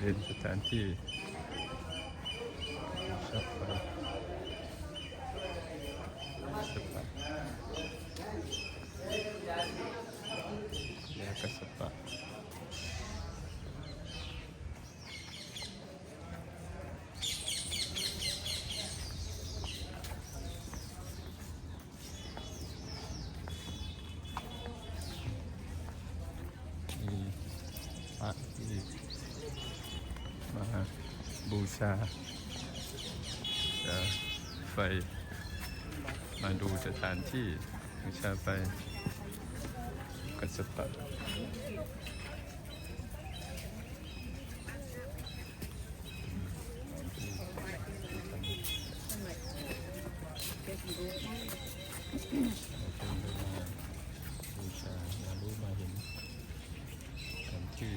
ເປັນສະຖານທີ່ ສະປາ ສະປາ ແລ້ວກໍສະປາ ມີພະທີ່ມາບູຊາ ເອີ ໄຟ ມາດູສະຖານທີ່ບູຊາໄຟ ກັດສະປະ. ເປັນໄດ້ມາບູຊາ ມາຮູ້ມາເຫັນສະຖານທີ່